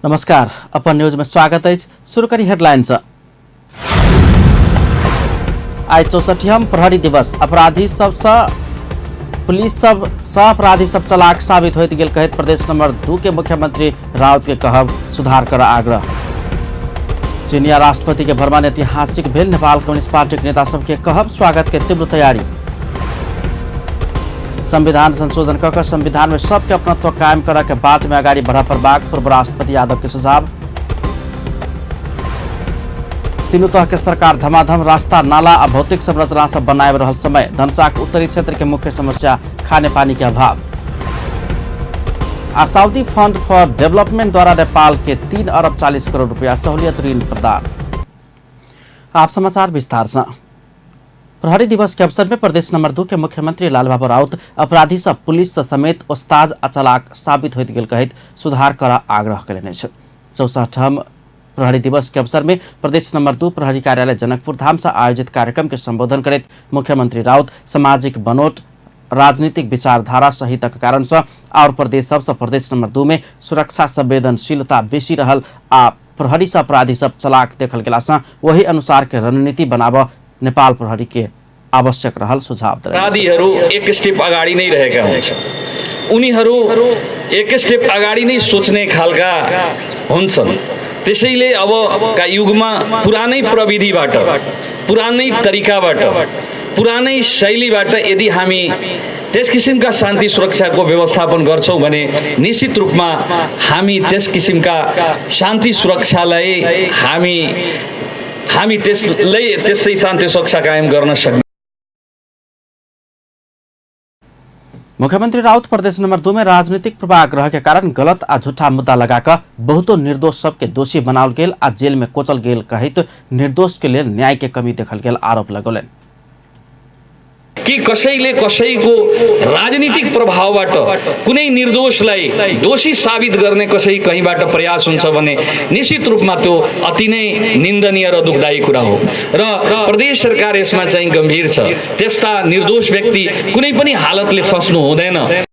नमस्कार, upon news में स्वागत है। शुरू करी हेडलाइंस। आज 64वां प्रहरी दिवस। अपराधी सब पुलिस सब अपराधी सब चलाक साबित होइत गेल कहत प्रदेश नंबर 2 के मुख्यमंत्री राउत के कहब सुधार कर आग्रह। चीनिया राष्ट्रपति के भ्रमण ऐतिहासिक भेल। नेपाल कम्युनिस्ट पार्टी के नेता सबके कहब स्वागत के तीव्र तैयारी। संविधान संशोधन कर संविधान में सबके अपनत्व कायम कर के बात में अगाडि बढ़ा प्रभाग। पूर्व राष्ट्रपति यादव के सुझाव। तीनों तह के सरकार धमाधम रास्ता नाला आ भौतिक संरचना सब बनाए रहल समय। धनसाक उत्तरी क्षेत्र के मुख्य समस्या खाने पानी के अभाव। आ सऊदी फंड फॉर डेवलपमेंट द्वारा नेपाल के 3 अरब 40 करोड़ रुपया सहूलियत ऋण प्रदान। आप समाचार विस्तार से। प्रहरी दिवस के अवसर में प्रदेश नंबर 2 के मुख्यमंत्री लालबाबू राउत अपराधी सब पुलिस समेत ओस्ताद अचलाक साबित होइत गेल कहत सुधार कर आग्रह करेने छ। 64वां प्रहरी दिवस के अवसर में प्रदेश नंबर 2 प्रहरी कार्यालय जनकपुर धाम से आयोजित कार्यक्रम के संबोधन करत मुख्यमंत्री राउत सामाजिक बनोट राजनीतिक विचारधारा सहित कारण से और प्रदेश सबसे प्रदेश नंबर 2 में सुरक्षा संवेदनशीलता बेसी रहल आ प्रहरी से अपराधी सब चलाक देखल गेला से वही अनुसार के रणनीति बनाव नेपाल प्रहरी के आवश्यक रहल सुझाव दिए। अपराधीहरू एक स्टेप अगाडि नै रहेका हुन्छन्। उनीहरू एक स्टेप अगाडि नै सोच्ने खालका हुन्छन्। त्यसैले अब का युगमा पुरानै प्रविधिबाट, पुरानै तरिकाबाट, पुरानै शैलीबाट यदि हामी त्यस किसिमका शान्ति सुरक्षाको व्यवस्थापन गर्छौं भने निश्चित रूपमा हामी त्यस किसिमका शान्ति सुरक्षालाई हामी त्यस्तै शान्ति सुरक्षा कायम गर्न सक्छौं। मुख्यमंत्री राउत प्रदेश नंबर 2 में राजनीतिक पूर्वाग्रह के कारण गलत आ झूठा मुद्दा लगाकर बहुतो निर्दोष सबके दोषी बनाओल गेल आ जेल में कोचल गेल कहित निर्दोष के लिए न्याय के कमी देखल गेल आरोप लगौलन कि कसैले कसैको राजनीतिक प्रभावबाट कुनै निर्दोषलाई दोषी साबित गर्ने कसै कहीँबाट प्रयास हुन्छ भने निश्चित रूपमा त्यो अति नै निन्दनीय र दुखदायी कुरा हो र प्रदेश सरकार यसमा चाहिँ गम्भीर छ। त्यस्ता निर्दोष व्यक्ति कुनै पनि हालतले फस्नु हुँदैन।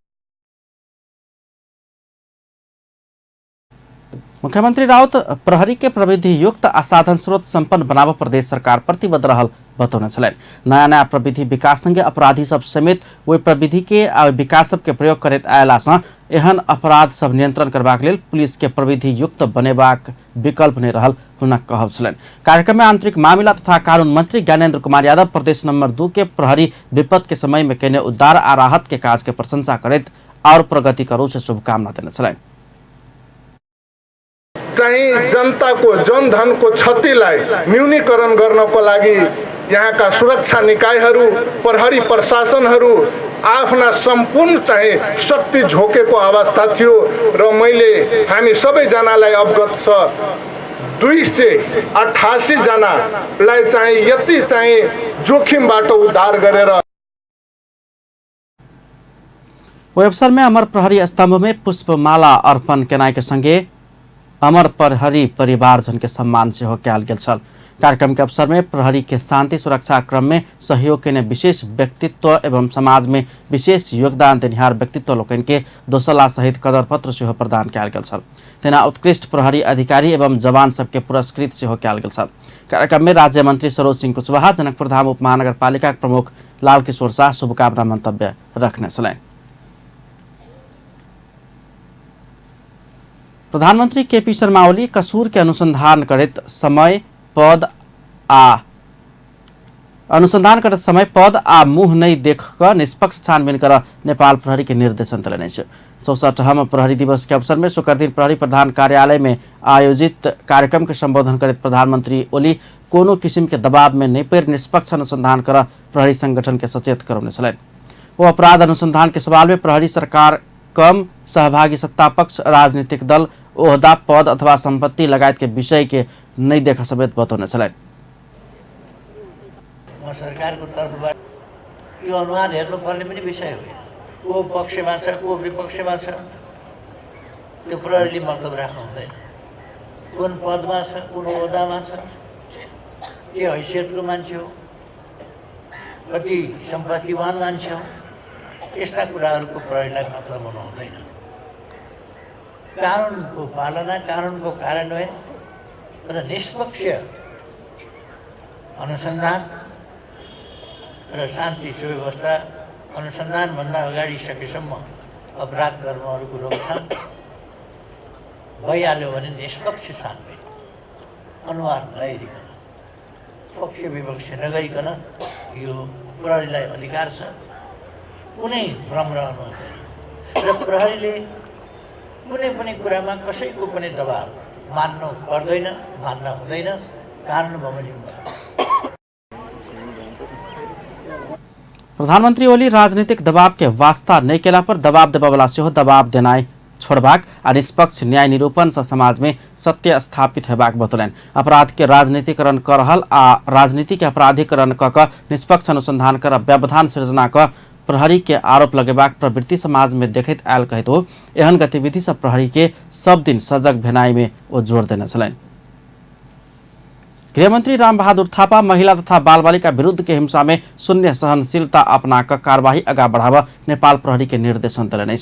मुख्यमंत्री राउत प्रहरी के प्रविधि युक्त आ साधन स्रोत संपन्न बनाव प्रदेश सरकार प्रतिबद्ध रहल बतौने छलन। नया नया प्रविधि विकास संगे अपराधी सब समेत वही प्रविधि के विकास सब के प्रयोग करैत आयला से एहन अपराध सब नियंत्रण करबाक लेल पुलिस के प्रविधि युक्त बनेबाक विकल्प नहीं रहल हुनक कहब छलन। कार्यक्रम में आंतरिक मामला तथा कानून मंत्री ज्ञानेन्द्र कुमार यादव प्रदेश नंबर 2 के प्रहरी विपद के समय में केने उद्धार आ राहत के काज के प्रशंसा करैत और प्रगति करू से शुभकामना देने छलन। चाहिँ जनताको जनधनको क्षतिलाई न्यूनीकरण गर्नको लागि यहाँका सुरक्षा निकायहरू, प्रहरी प्रशासनहरू आफ्ना सम्पूर्ण चाहिँ शक्ति झोकेको अवस्था थियो र मैले हामी सबैजनालाई अवगत छ 288 जनालाई चाहिँ यति चाहिँ जोखिमबाट उद्धार गरेर। वो अवसर में अमर प्रहरी स्तंभ में पुष्पमाला अर्पण केनाय के संगे अमर प्रहरी परिवार जन के सम्मान से हो कयल गेल छल। कार्यक्रम के अवसर में प्रहरी के शांति सुरक्षा क्रम में सहयोग के विशेष व्यक्तित्व एवं समाज में विशेष योगदान देनिहार व्यक्तित्व लोकन के दोसला सहित कदर पत्र से प्रदान कयल गेल छल। तेना उत्कृष्ट प्रहरी अधिकारी एवं जवान सबके पुरस्कृत से हो कयल गेल छल। कार्यक्रम में राज्य मंत्री सरोज सिंह कुशवाहा, जनकपुर धाम उप महानगरपालिका प्रमुख लाल किशोर शाह शुभकामना मंतव्य रखने छल। प्रधानमंत्री केपी शर्मा ओली कसूर के अनुसंधान करते समय पद आ मुंह नहीं देख कर निष्पक्ष छानबीन कर नेपाल प्रहरी के निर्देशन दिलने। 64वां प्रहरी दिवस के अवसर में शुक्र दिन प्रहरी प्रधान कार्यालय में आयोजित कार्यक्रम के संबोधन करते प्रधानमंत्री ओली कोनो किस्म के दबाव में नहीं पड़ निष्पक्ष अनुसंधान कर प्रहरी संगठन के सचेत करौने छलन। वो अपराध अनुसंधान के सवाल में प्रहरी सरकार कम सहभागी सत्ता पक्ष राजनीतिक दल ओहदा पद अथवा संपत्ति लगायत के विषय के नहीं देखा समेत बतौने छलन। सरकारको तर्फबाट यो अनुमान हेर्नुपर्ने पनि विषय हो। को पक्षमा छ, को विपक्षमा छ, त्यो प्रहरीले मतलब राख्नु हुँदैन। कुन पदमा छ, कुन ओहदामा छ, के हैसियतको मान्छे हो, कति सम्पत्तिवान मान्छे हो, यस्ता कुराहरूको प्रहरीलाई मतलब हुनु हुँदैन। कानुनको पालना, कानुनको कार्यान्वयन र निष्पक्ष अनुसन्धान र शान्ति सुव्यवस्था, अनुसन्धानभन्दा अगाडि सकेसम्म अपराध कर्महरूको रोकथाम भइहाल्यो भने निष्पक्ष छानबिन अनुहार नहेरिकन, पक्ष विपक्ष नगरिकन यो प्रहरीलाई अधिकार छ। कुनै भ्रम रहनु हुँदैन र प्रहरीले कुनै पनि कुरामा कसैको पनि दबाब मान्नु पर्दैन, मान्न हुँदैन, कानुन बमोजिम गर्नु। प्रधानमंत्री ओली राजनीतिक दबाव के वास्ता नहीं केला पर दबाव देवाला सेहो दबाव देनाई छोड़बाक आ निष्पक्ष न्याय निरूपण से समाज में सत्य स्थापित हेबाक बतौलन। अपराध के राजनीतिकरण कर रहल आ राजनीति के अपराधीकरण क निष्पक्ष अनुसंधान कर व्यवधान सृजना क प्रहरी के आरोप लगेबाक प्रवृत्ति समाज में देखैत आयल कहत हो एहन गतिविधि से प्रहरी के सब दिन सजग भेनाई में वो जोर देने छलन। गृहमंत्री रामबहादुर थापा महिला तथा बाल बालिका विरुद्ध के हिंसा में शून्य सहनशीलता अपनाकर कार्यवाही अगा बढ़ावा नेपाल प्रहरी के निर्देशन दिलने।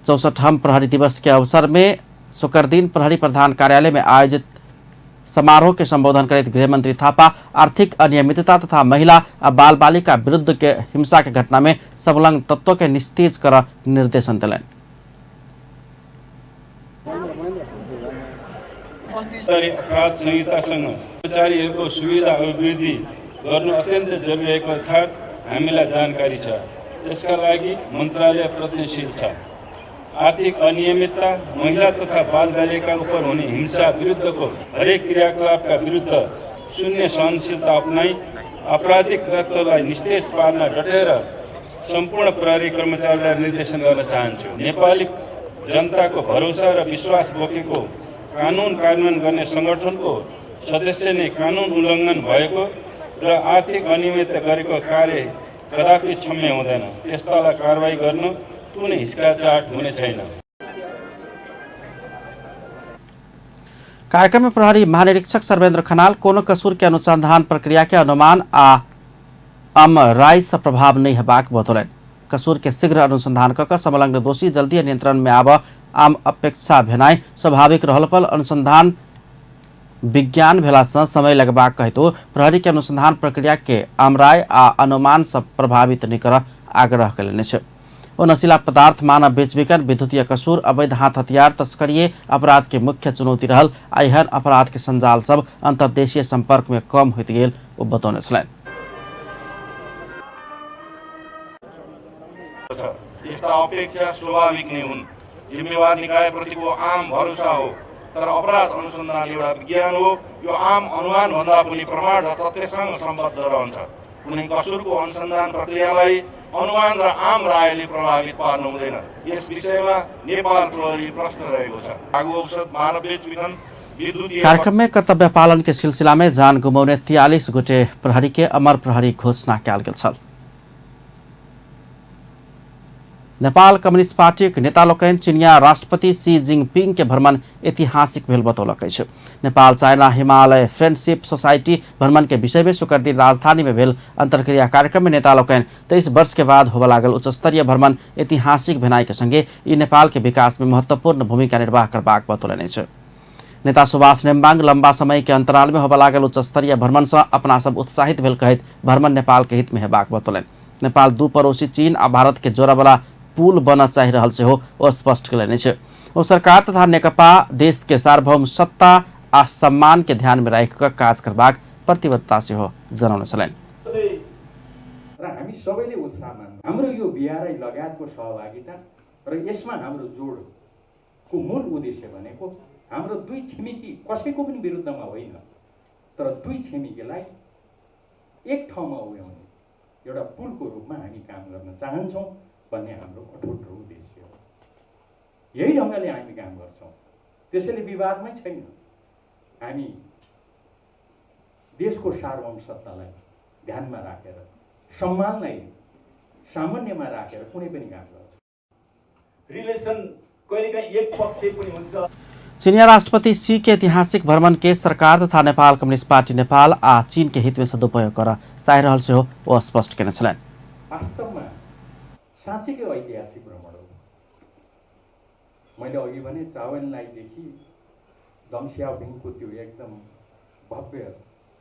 64वां प्रहरी दिवस के अवसर में शुक्र दिन प्रहरी प्रधान कार्यालय में आयोजित समारोह के संबोधन करते गृहमंत्री थापा आर्थिक अनियमितता तथा महिला और बाल बालिका विरुद्ध के हिंसा के घटना में संलग्न तत्वों के निस्तेज कर निर्देशन दिलनि। अपराध संहितासँग कर्मचारीहरूको सुविधा अभिवृद्धि गर्नु अत्यन्त जरुरी रहेको अर्थात् हामीलाई जानकारी छ। त्यसका लागि मन्त्रालय प्रयत्नशील छ। आर्थिक अनियमितता, महिला तथा बालबालिका उप हुने हिंसा विरुद्धको हरेक क्रियाकलापका विरुद्ध शून्य सहनशीलता अपनाई आपराधिक तत्त्वलाई निस्तेज पार्न डटेर सम्पूर्ण प्रहरी कर्मचारीलाई निर्देशन गर्न चाहन्छु। नेपाली जनताको भरोसा र विश्वास बोकेको कानुन कार्यान्वयन गर्ने संगठनको सदस्य नै कानुन उल्लङ्घन भएको र आर्थिक अनियमितता गरेको कार्य कदापि क्षम्य हुँदैन। त्यस्तालाई कारबाही गर्न कुनै हिचकिचाहट हुने छैन। कार्यक्रम में प्रहरी महानिरीक्षक सर्वेन्द्र खनाल कोनो कसूर के अनुसंधान प्रक्रिया के अनुमान आ राय से प्रभाव नहीं हेबाक बतौलन। कसूर के शीघ्र अनुसंधान कर संलग्न दोषी जल्दी नियंत्रण में आब आम अपेक्षा भेनाई स्वाभाविक रहल पर अनुसंधान विज्ञान भेला से समय लगबाक कहतो प्रहरी के अनुसंधान प्रक्रिया के आमराय आ अनुमान से प्रभावित नहीं कर आग्रह कयलनि छै। ओ नशीला पदार्थ, मानव बेचबिखन, विद्युतीय कसूर, अवैध हाथ हथियार तस्करी अपराध के मुख्य चुनौती रहल आ एहन अपराध के संजाल सब अंतर्देशीय संपर्क में कम होइत गेल ओ बतौने छलनि। यस्ता अपेक्षा स्वाभाविक नै हुन्। जिम्मेवार निकायप्रतिको आम भरोसा हो, तर अपराध अनुसन्धान एउटा विज्ञान हो। यो आम अनुमान भन्दा पनि प्रमाण र तथ्यसँग सम्बद्ध रहन्छ। कुनै कसूरको अनुसन्धान प्रक्रियालाई अनुमान र आम रायले प्रभावित पार्नु हुँदैन। यस विषयमा नेपाल प्रहरी प्रश्न रहेको छ। लागू औषध, मानव बेचबिखन, विद्युतीय। कार्यक्रम में कर्तव्य पालन के सिलसिला में जान गुमाउने 43 गोटे प्रहरी के अमर प्रहरी घोषणा कयल गेल छल। नेपाल कम्युनिस्ट पार्टी के नेता लोकनि चीनिया राष्ट्रपति शी जिनपिंग के भ्रमण ऐतिहासिक भेल बतौलक अछि। Nepal China Himalaya friendship society भ्रमण के विषय में शुक्र दिन राजधानी में भेल अंतरक्रिया कार्यक्रम में नेता लोकनि 23 वर्ष के बाद होबे लागल उच्च स्तरीय भ्रमण ऐतिहासिक भेनाई के संगे ई नेपाल के विकास में महत्वपूर्ण भूमिका निर्वाह करबाक बतौलनि अछि। नेता सुभाष नेम्बाङ लंबा समय के अंतराल में होबे लागल उच्च स्तरीय भ्रमण से अपना सब उत्साहित भेल कहैत भ्रमण नेपाल के हित में हेबाक बतौलनि। नेपाल दू पड़ोसी चीन आ भारत के जोड़ावला पुल बन चाहि रहल से हो स्पष्ट कयलनि छै। ओ सरकार तथा नेकपा देश के सार्वभौम सत्ता आ सम्मान के ध्यान में राखि काज करबाक प्रतिबद्धता से हो जनाउन छलनि। र हामी सबैले उत्साह मान्नु हाम्रो यो बिआरआई लगायतको सहभागिता र यसमा हाम्रो जोडको मूल उद्देश्य भनेको हाम्रो दुई छिमेकी कसैको पनि विरुद्धमा होइन, तर दुई छिमेकीलाई एक ठाउँमा उभ्याउने एउटा पुलको रूपमा हामी काम गर्न चाहन्छौँ भन्ने हाम्रो अटुट उद्देश्य हो। यही ढङ्गले हामी काम गर्छौँ। त्यसैले विवादमै छैन। हामी देशको सार्वभौम सत्तालाई ध्यानमा राखेर, सम्मानलाई सामान्यमा राखेर कुनै पनि काम गर्छौँ। रिलेसन कहिलेकाहीँ एक पक्ष पनि हुन्छ। चीनिया राष्ट्रपति शी के ऐतिहासिक भ्रमण के सरकार तथा नेपाल कम्युनिस्ट पार्टी नेपाल आ चीन के हित में सदुपयोग कर चाहि रहल से हो स्पष्ट केने छलनि। वास्तवमा साँच्चैकै ऐतिहासिक भ्रमण हो। मैले अघि भने चावनलाईदेखि दङ सियाओपिङको त्यो एकदम भव्य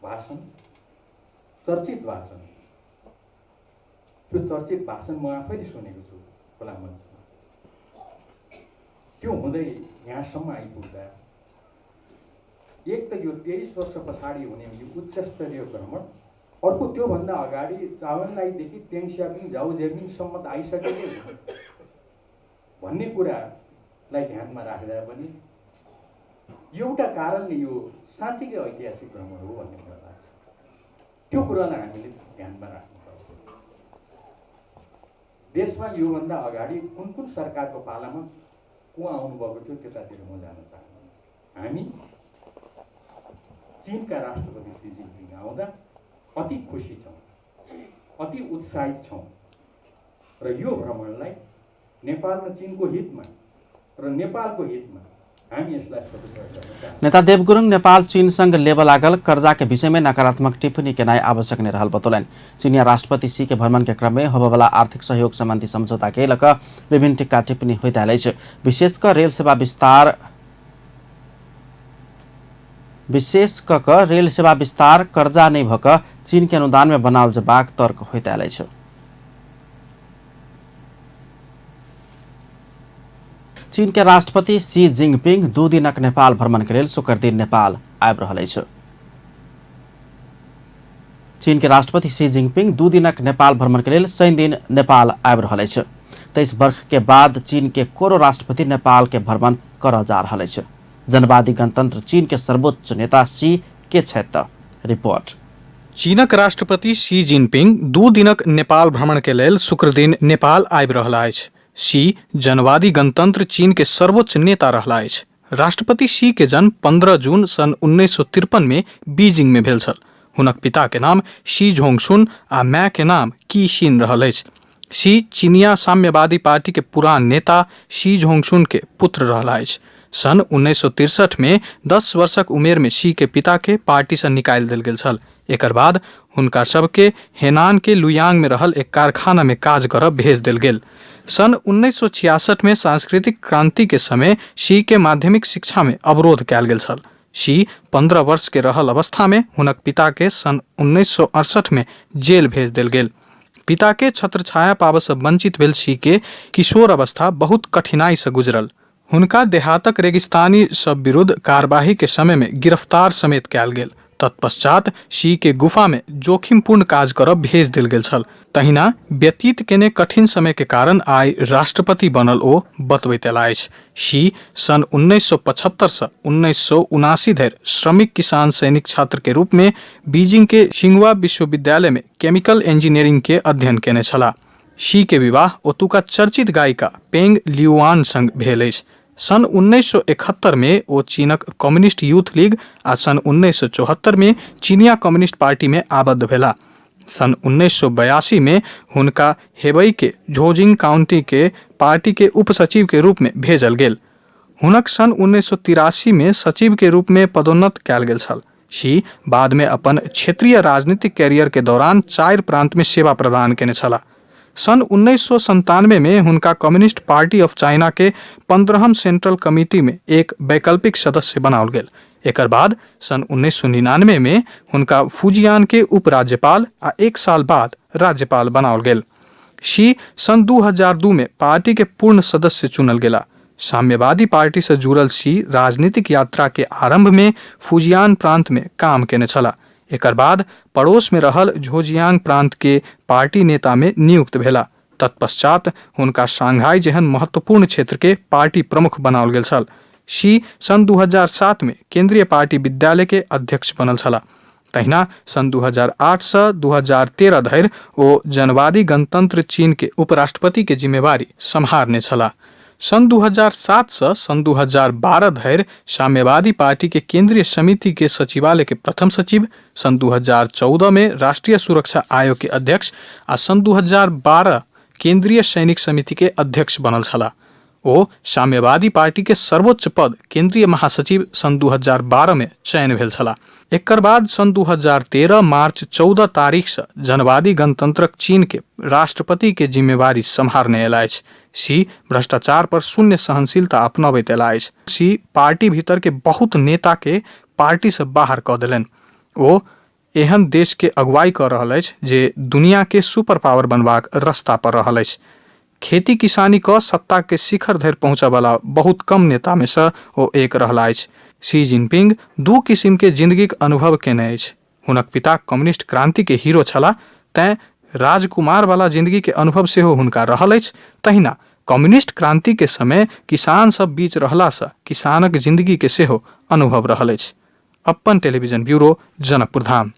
भाषण, चर्चित भाषण, त्यो चर्चित भाषण म आफैले सुनेको छु खुला मञ्चमा। त्यो हुँदै यहाँसम्म आइपुग्दा एक त यो 23 वर्ष पछाडि हुने यो उच्च स्तरीय भ्रमण, अर्को त्योभन्दा अगाडि चावनलाईदेखि तेङ सियापिङ झाउ जेमिङसम्म त आइसकेको भन्ने कुरालाई ध्यानमा राख्दा पनि एउटा कारणले यो साँच्चीकै ऐतिहासिक भ्रमण हो भन्ने मलाई लाग्छ। त्यो कुरालाई हामीले ध्यानमा राख्नुपर्छ। देशमा योभन्दा अगाडि कुन कुन सरकारको पालामा को आउनुभएको थियो त्यतातिर म जान चाहन्छु। हामी चीनका राष्ट्रपति सी जिनपिङ आउँदा अति खुसी छौँ, अति उत्साहित छौँ र यो भ्रमणलाई नेपाल र चीनको हितमा र नेपालको हितमा हामी यसलाई सदुपयोग गर्न चाहन्छौँ। नेता देव गुरुङ नेपाल चीन संग लेबल लागल कर्जा के विषय में नकारात्मक टिप्पणी के नाय आवश्यक नहीं रहल बतौलन। चीनिया राष्ट्रपति सी के भ्रमण के क्रम में होबवाला आर्थिक सहयोग संबंधी समझौता के लक विभिन्न टिक्का टिप्पणी होइत आइल छ। विशेषकर रेल सेवा विस्तार कर्जा नहीं भक चीन के अनुदान में बनावल जबाक तर्क होइत आइल छ। चीन के राष्ट्रपति सी जिनपिङ 2 दिनक नेपाल भ्रमण के लेल शुक्र दिन नेपाल आबि रहल अछि। चीन के राष्ट्रपति सी जिनपिङ 2 दिनक नेपाल भ्रमण के लेल शनि दिन नेपाल आबि रहल अछि। 23 वर्ष के बाद चीन के कोरो राष्ट्रपति नेपाल के भ्रमण कर जा रहल अछि। जनवादी गणतंत्र चीन के सर्वोच्च नेता सी के छथि। रिपोर्ट। चीनक राष्ट्रपति सी जिनपिङ 2 दिनक नेपाल भ्रमण के लेल शुक्र दिन नेपाल आबि रहल अछि। सी जनवादी गणतंत्र चीन के सर्वोच्च नेता रहला अछि। राष्ट्रपति सी के जन्म 15 जून सन 1953 में बीजिंग में भेल छल। हुनक पिता के नाम शी झोंगसुन आ माय के नाम की शिन रहल अछि। शी चीनिया साम्यवादी पार्टी के पुरान नेता शी झोंगसुन के पुत्र रहला अछि। सन 1963 में 10 वर्षक उमेर में शी के पिता के पार्टी से निकाल देल गेल छल। एकर बाद हुनका सबके हेनान के लुयांग में रहल एक कारखाना में काज करब भेज देल गेल। सन 1966 में सांस्कृतिक क्रांति के समय शी के माध्यमिक शिक्षा में अवरोध कयल गेल छल। शी 15 वर्ष के रहल अवस्था में हुनक पिता के सन 1968 में जेल भेज देल गेल। पिता के छत्र छाया पाबस वंचित भेल शी के किशोर अवस्था बहुत कठिनाई से गुजरल। हुनका देहातक रेगिस्तानी सब विरुद्ध कार्यवाही के समय में गिरफ्तार समेत कयल गेल। तत्पश्चात शी के गुफा में जोखिमपूर्ण काज करब भेज देल गेल छल। तहिना व्यतीत केने कठिन समय के कारण आइ राष्ट्रपति बनल ओ बतबैत अयला अछि। शी सन 1975 से 1979 धरि श्रमिक किसान सैनिक छात्र के रूप में बीजिंग के सिंघुआ विश्वविद्यालय में केमिकल इंजीनियरिंग के अध्ययन केने छलाह। शी के विवाह ओतुका चर्चित गायिका पेंग लियुआन संग भेल अछि। सन 1971 में ओ चीनक कम्युनिस्ट यूथ लीग आ सन 1974 में चीनिया कम्युनिस्ट पार्टी में आबद्ध भेला। सन 1982 में हुनका हेबई के झोजिंग काउंटी के पार्टी के उप सचिव के रूप में भेजल गेल। हुनक सन 1983 में सचिव के रूप में पदोन्नत कयल गेल छल। शी बाद में अपन क्षेत्रीय राजनीतिक कैरियर के दौरान 4 प्रांत में सेवा प्रदान केने छला। सन 1997 में हुनका कम्युनिस्ट पार्टी ऑफ चाइना के 15हम सेंट्रल कमिटी में एक वैकल्पिक सदस्य बनाओल गेल। एकर बाद सन 1999 में हुनका फुजियान के उपराज्यपाल आ 1 साल बाद राज्यपाल बनाओल गेल। शी सन 2002 में पार्टी के पूर्ण सदस्य चुनल गेला। साम्यवादी पार्टी से जुड़ल शी राजनीतिक यात्रा के आरंभ में फुजियान प्रांत में काम केने छला। एकर बाद पड़ोस में रहल झोजियांग प्रांत के पार्टी नेता में नियुक्त भेला। तत्पश्चात हुनका शांघाई जेहन महत्वपूर्ण क्षेत्र के पार्टी प्रमुख बनाओल गेल छल। शी सन 2007 में केंद्रीय पार्टी विद्यालय के अध्यक्ष बनल छला। तहिना सन 2008 से 2013 धरि ओ जनवादी गणतंत्र चीन के उपराष्ट्रपति के जिम्मेवारी संभारने छला। सन 2007 से सन 2012 धरि साम्यवादी पार्टी के केंद्रीय समिति के सचिवालय के प्रथम सचिव, सन 2014 में राष्ट्रीय सुरक्षा आयोग के अध्यक्ष आ सन 2012 केंद्रीय सैनिक समिति के अध्यक्ष बनल छला। ओ साम्यवादी पार्टी के सर्वोच्च पद केंद्रीय महासचिव सन 2012 में चयन भेल छला। एकर बाद सन 2013 मार्च 14 तारीख से जनवादी गणतंत्रक चीन के राष्ट्रपति के जिम्मेवारी संभारने अयला अछि। शी भ्रष्टाचार पर शून्य सहनशीलता अपनाबैत अयला अछि। शी पार्टी भीतर के बहुत नेता के पार्टी से बाहर कऽ देलनि। ओ एहन देश के अगुवाई कऽ रहल अछि जे दुनिया के सुपर पावर बनबाक रास्ता पर रहल अछि। खेती किसानी क सत्ता के शिखर धरि पहुंचय वाला बहुत कम नेता में से ओ एक रहला अछि। शी जिनपिंग दू किसिम के जिंदगीक अनुभव केने अछि। हुनक पिता कम्युनिस्ट क्रांति के हीरो छलाह, तें राजकुमार वाला जिंदगी के अनुभव सेहो हुनका रहल अछि। तहिना कम्युनिस्ट क्रांति के समय किसान सब बीच रहला से किसानक जिंदगी के सेहो अनुभव रहल अछि। Upon television bureau, Janakpur Dham.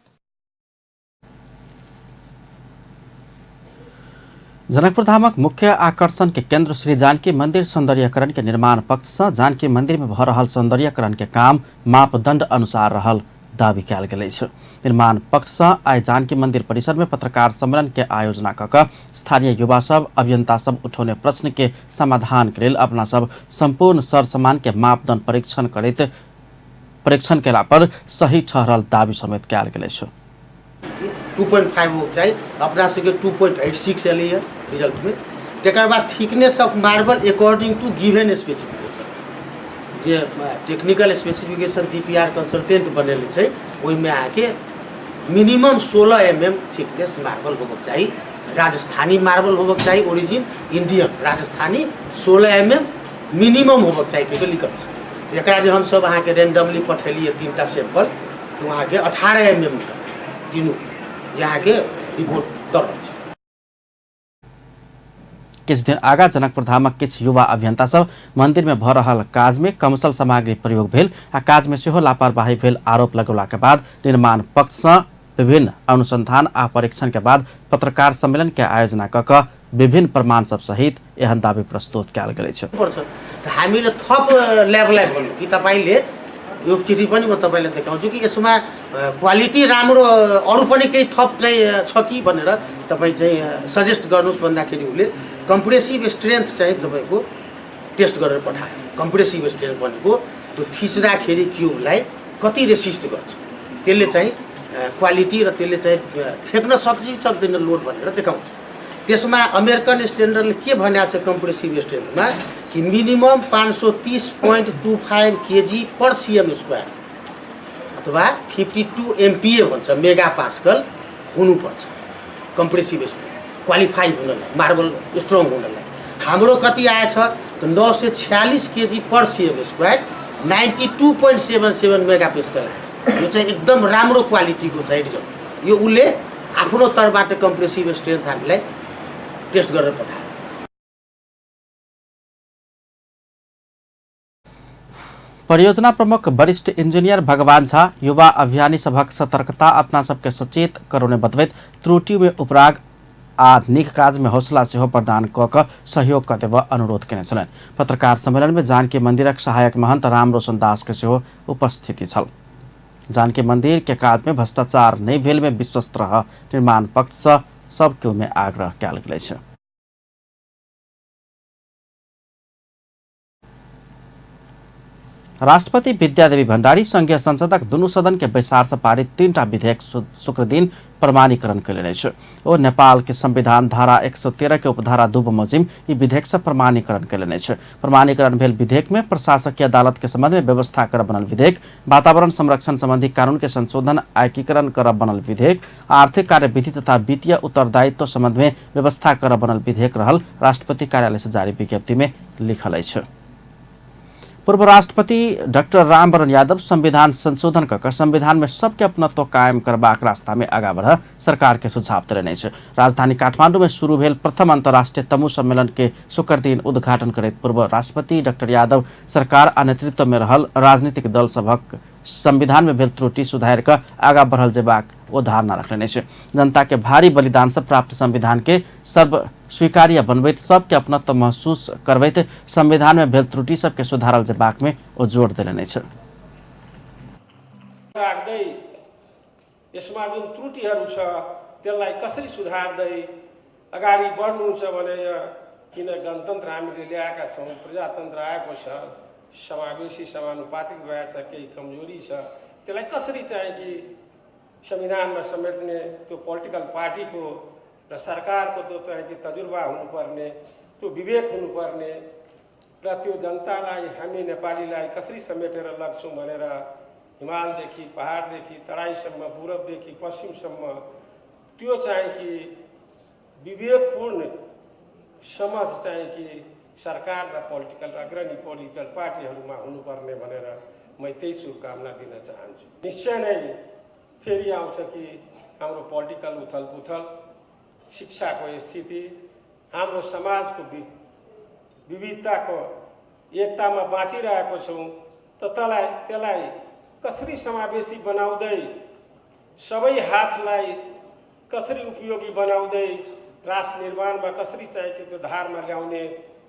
Janakpur धामक मुख्य आकर्षण के केंद्र श्री जानकी मंदिर सौंदर्यकरण के निर्माण पक्ष से जानकी मंदिर में भ रहल सौंदर्यकरण के काम मापदंड अनुसार रहल दावी कयल गेल अछि। निर्माण पक्ष से आइ जानकी मंदिर परिसर में पत्रकार सम्मेलन के आयोजना कऽ स्थानीय युवा सब, अभियंता सब उठौने प्रश्न के समाधान के लेल अपना सब संपूर्ण सरसमान के मापदंड परीक्षण केला पर सही ठहरल दावी समेत कयल गेल अछि। 2.5 होक चाहिए, अपना सबके 2.86 एलैए रिजल्ट में। तकर बाद thickness of marble according to given specification, जे टेक्निकल स्पेसिफिकेशन डीपीआर कंसल्टेंट बनेले छै ओहिमे आके मिनिमम 16 mm थिकनेस मार्बल होबक चाही। राजस्थानी मार्बल होबक चाही, origin Indian Rajasthani 16 mm minimum होबक चाही के लिखल छै। एकरा जे हम सब अहाँके रेंडमली पठेलिए 3टा सैंपल, तो अहाँके 18 mm निकल तीनों यहाँ के रिपोर्ट दर्ज। किछ दिन आगा जनकपुर धामक किछ युवा अभियंता सब मंदिर में भ रहल काज में कमर्शियल सामग्री प्रयोग भेल आ काज में सेहो लापरवाही भेल आरोप लगौला के बाद निर्माण पक्ष से विभिन्न अनुसंधान आ परीक्षण के बाद पत्रकार सम्मेलन के आयोजना कऽ विभिन्न प्रमाण सब सहित एहन दावी प्रस्तुत कयल गेल छ। हामीले थप ल्याबलाई भन्नु कि तपाईले यो चिठी पनि म तपाईलाई देखाउँछु कि यसमा क्वालिटी राम्रो अरु पनि केही थप चाहिँ छ कि भनेर तपाई चाहिँ सजेस्ट गर्नुस् भन्दाखेरि उले कम्प्रेसिभ स्ट्रेन्थ चाहिँ तपाईको टेस्ट गरेर पठायो। कम्प्रेसिभ स्ट्रेन्थ भनेको त्यो थिच्दाखेरि क्युबलाई कति रेसिस्ट गर्छ, त्यसले चाहिँ क्वालिटी र त्यसले चाहिँ ठेक्न सक्छ कि सक्दैन लोड भनेर देखाउँछ। त्यसमा अमेरिकन स्ट्यान्डर्डले के भनेको छ कम्प्रेसिभ स्ट्रेन्थमा कि मिनिमम 530.25 kg पर cm² अथवा 52 MPa भन्छ मेगा पास्कल हुनुपर्छ कम्प्रेसिभ स्ट्रेन्थ क्वालिफाई हुनलाई, मार्बल स्ट्रङ हुनलाई। हाम्रो कति आएछ त 946 kg पर cm², 92.77 मेगा पास्कल आएछ। यो चाहिँ एकदम राम्रो क्वालिटीको छ रिजल्ट। यो उले आफ्नो तर्फबाट कम्प्रेसिभ स्ट्रेन्थ हामीलाई टेस्ट गरेर पठायो। परियोजना प्रमुख वरिष्ठ इंजीनियर भगवान झा युवा अभियानी सभक सतर्कता अपना सबके सचेत करौने बतबैत त्रुटि में उपराग आ नीक काज में हौसला सेहो प्रदान कऽ सहयोग कऽ देबऽ अनुरोध केने छलनि। पत्रकार सम्मेलन में जानकी मंदिरक सहायक महंत रामरोशन दास के सेहो उपस्थिति छल। जानकी मंदिर के काज में भ्रष्टाचार नहीं भेल में विश्वस्त रह निर्माण पक्ष सबके में आग्रह कयल गेल छै। राष्ट्रपति विद्यादेवी भण्डारी संघीय संसदक दुनू सदन के बैसार से पारित 3टा विधेयक शुक्र दिन प्रमाणीकरण कयलनि अछि। ओ नेपाल के संविधान धारा 113 के उपधारा 2 बमोजिम ई विधेयक से प्रमाणीकरण कयलनि अछि। प्रमाणीकरण भेल विधेयक में प्रशासकीय अदालत के संबंध में व्यवस्था करब बनल विधेयक, वातावरण संरक्षण संबंधी कानून के संशोधन एकीकरण करब बनल विधेयक, आर्थिक कार्यविधि तथा वित्तीय उत्तरदायित्व संबंध में व्यवस्था करब बनल विधेयक रहल राष्ट्रपति कार्यालय से जारी विज्ञप्ति में लिखल अछि। पूर्व राष्ट्रपति डॉक्टर रामवरण यादव संविधान संशोधन कर संविधान में सबके अपनत्व कायम करबाक रास्ता में आगा बढ़ सरकार के सुझाव देने छै। राजधानी काठमांडू में शुरू भेल प्रथम अंतर्राष्ट्रीय तमु सम्मेलन के शुक्र दिन उद्घाटन करैत पूर्व राष्ट्रपति डॉक्टर यादव सरकार आ नेतृत्व में रहल राजनीतिक दल सभक संविधान में भेल त्रुटि सुधारि कऽ आगा बढ़ल जेबाक ओ धारणा रखने छै। जनता के भारी बलिदान से प्राप्त संविधान के सर्व स्वीकार्य बनबैत सबके अपनत्व महसूस करबैत संविधान में भेल त्रुटि सबके सुधारल जेबाक में ओ जोड़ देने छै। राख्दै यसमा जुन त्रुटिहरू छ त्यसलाई कसरी सुधार्दै अगाडि बढ्नुहुन्छ भने किन गणतन्त्र हामीले ल्याएका छौँ, प्रजातन्त्र आएको छ, समावेशी समानुपातिक भएको छ, केही कमजोरी छ, त्यसलाई कसरी चाहिँ कि संविधानमा समेट्ने, त्यो पोलिटिकल पार्टीको र सरकारको त्यो चाहिँ कि तजुर्बा हुनुपर्ने, त्यो विवेक हुनुपर्ने र त्यो जनतालाई, हामी नेपालीलाई कसरी समेटेर लग्छौँ भनेर हिमालदेखि पहाडदेखि तराईसम्म, पूर्वदेखि पश्चिमसम्म त्यो चाहिँ कि विवेकपूर्ण समझ चाहिँ कि सरकार र पोलिटिकल अग्रणी पोलिटिकल पार्टीहरूमा हुनुपर्ने भनेर म त्यही शुभकामना दिन चाहन्छु। निश्चय नै फेरि आउँछ कि हाम्रो पोलिटिकल उथलपुथल, शिक्षाको स्थिति, हाम्रो समाजको विविधताको एकतामा बाँचिरहेको छौँ, त त्यसलाई कसरी समावेशी बनाउँदै, सबै हातलाई कसरी उपयोगी बनाउँदै राष्ट्र निर्माणमा कसरी चाहिँ कि त्यो धारमा ल्याउने,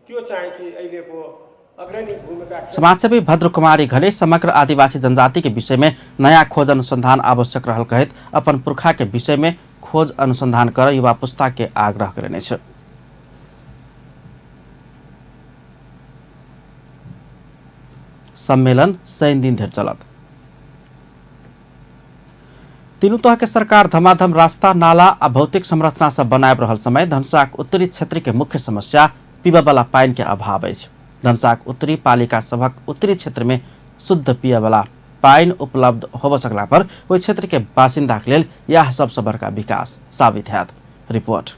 त्यो चाहिँ कि अहिलेको अग्रणी भूमिका। समाजसेवी भद्र कुमारी घले समग्र आदिवासी जनजाति के विषय में नया खोज अनुसंधान आवश्यक रहल कहित अपन पुरखा के विषय में खोज अनुसंधान कर युवा पुस्ता के आग्रह करने छ। सम्मेलन 100 दिन धरि चलत। तीनू तह के सरकार धमाधम रास्ता, नाला आ भौतिक संरचना सब बनाए रहल समय धनुषाक उत्तरी क्षेत्र के मुख्य समस्या पीबा वाला पानी के अभाव अछि। धनुषाक उत्तरी पालिका सभक उत्तरी क्षेत्र में शुद्ध पिए वाला पानी उपलब्ध होब सकला पर ओहि क्षेत्र के बासिंदा के लेल यह सबसे बड़का विकास साबित हैत। रिपोर्ट।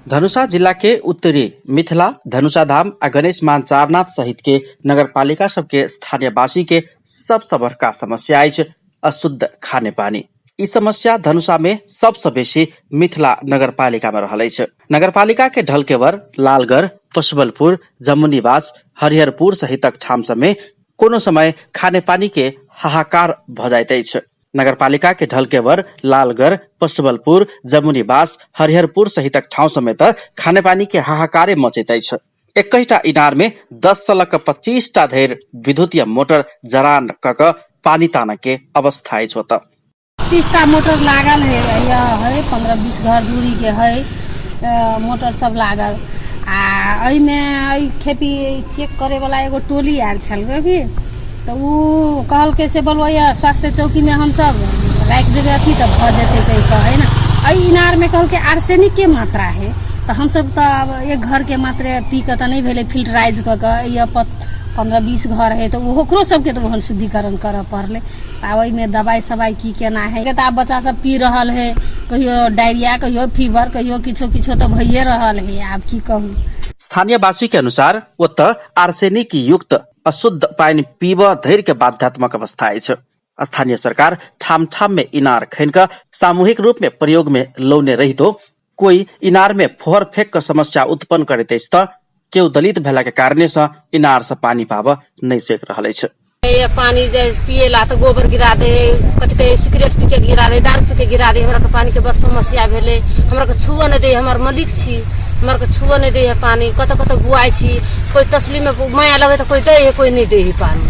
धनुषा जिला के उत्तरी मिथिला, धनुषा धाम आ गणेश मान चारनाथ सहित के नगरपालिका सबके स्थानीयवासी के सबसे बड़का समस्या अछि अशुद्ध खाने पानी। ई समस्या धनुषा में सबसे बेसी मिथिला नगरपालिका में रहल अछि। नगरपालिका के ढलकेवर, लालगढ़, पशुबलपुर, जमुनीवास, हरिहरपुर सहितक ठाम सब में कोनो समय खाने पानी के हाहाकार भ जाइत अछि। नगरपालिका के ढलकेवर, लालगढ़, पशुबलपुर, जमुनीवास, हरिहरपुर सहितक ठाउँ समेत खाने पानी के हाहाकारे मचैत अछि। एकैटा इनार में 10 सलक 25टा धरि विद्युतीय मोटर जरान कक पानी ताने के अवस्था अछि। 30टा मोटर लागल है 15-20 घर दूरी के है मोटर सब लागल। आ में खेपी चेक करे वाला एगो टोली आयल छल कि तो वो कहल के से बोलबैया स्वास्थ्य चौकी में हम सब राख देवे अथी तब भ जेते कही कहे ना। अई इनार में कहल के आर्सेनिक के मात्रा है तो हम सब तो एक घर के मात्रा पी के तो नहीं भेले, फिल्टराइज क के 15-20 घर है तो ओकरो सबके तो वहन शुद्धिकरण कर पड़ले। ओहि में दवाई सवाई की केना है तो बच्चा सब पी रहल है, कहियो डायरिया, कहियो फीवर, कहियो किछो किछो तो भइए रहल है। आप की कहूँ। स्थानीयवासी के अनुसार ओत आर्सेनिक युक्त अशुद्ध पानी पीब धैर्य के बाध्यात्मक अवस्था अछि। स्थानीय सरकार ठाम ठाम में इनार खैनक सामूहिक रूप में प्रयोग में लौने रही तो कोई इनार में फोहर फेंक का समस्या उत्पन्न करैत अछि त केहू दलित भेला के कारणे से इनार से पानी पाब नहीं सेक रहल अछि। ये पानी जे पिएला तो गोबर गिरा दे, कते सिगरेट पी के गिरा दे, दारू पी के गिरा दे। हमरा के पानी के बड़ समस्या भेले। हमरा के छुआ न दे, हमर मलिक छी, हमरा के छुआ न दे है पानी। कत गुआई छी, कोई तसली में माया लगे तो कोई दे है, कोई नहीं दे है पानी।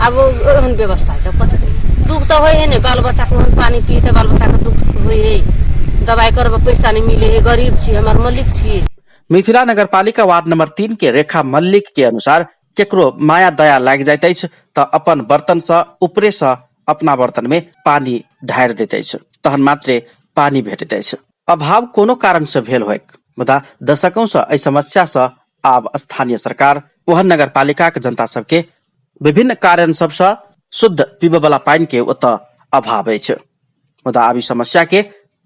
अब ओहन व्यवस्था है तो कत दे। दुख तो होय है ने, बाल बच्चा को पानी पीते बाल बच्चा के दुख होय है। दवाई करब पैसा नहीं मिले है, गरीब छी, हमर मलिक छी। मिथिला नगरपालिका वार्ड नंबर 3 के रेखा मल्लिक के अनुसार केकरो माया दया लाग जाइत अछि त अपन बर्तन से ऊपरे से अपना बर्तन में पानी ढारि दैत अछि, तहन मात्रे पानी भेटैत अछि। अभाव कोनो कारण से भेल होय, मुदा दशकों से एहि समस्या से आब स्थानीय सरकार ओहन नगरपालिका के जनता सबके विभिन्न कारण सब से शुद्ध पीबे वाला पानी के ओत अभाव अछि। मुदा आब समस्या के